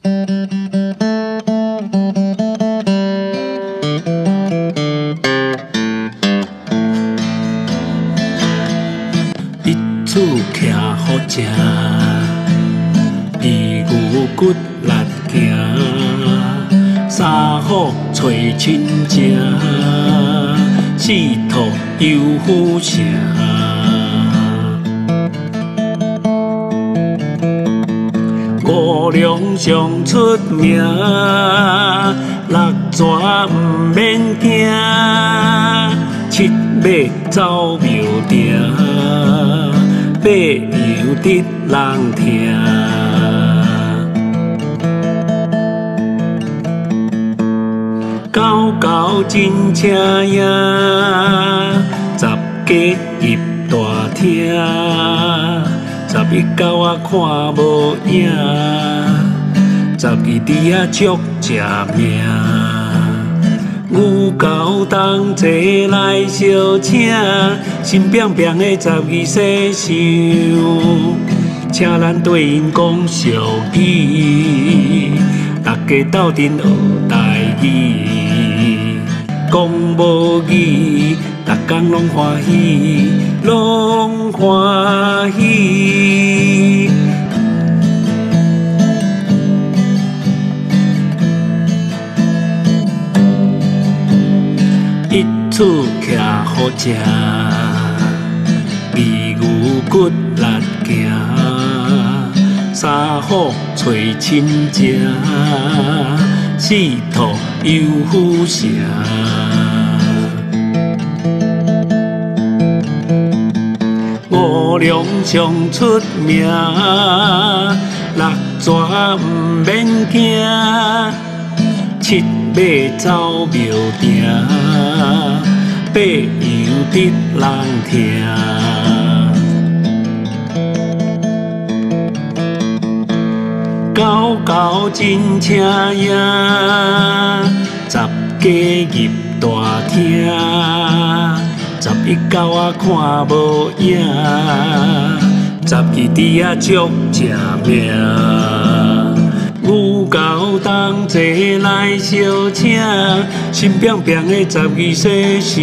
一厝徛好食，二牛骨力行，三虎揣親情，四兔游府城。五龍上出名，六蛇毋免驚，七馬走廟埕，八羊得人疼。九狗真請贏，十家入大廳，十一狗仔看無影，十二豬仔足食命。牛猴同齊來相請，心拚拚的十二歲想，請咱對𪜶講俗語，大家鬥陣學台語，講母語，逐工攏歡喜，攏歡喜。一厝徛好食，二牛骨力行，三虎揣親情，四兔游府城。五龍上出名，六蛇毋免驚，七馬走廟埕，八羊得人疼。九狗真請贏，十家入大廳，十一狗仔看無影，十二豬仔足食命。牛猴同齊來相請，心拚拚的十二歲想，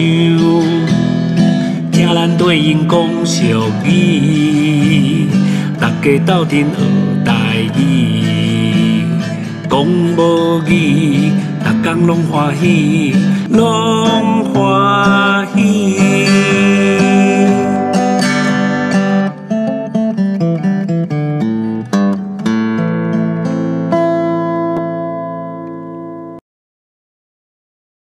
聽咱對𪜶講俗語，大家鬥陣學台語，講母語，逐工攏歡喜，攏歡喜。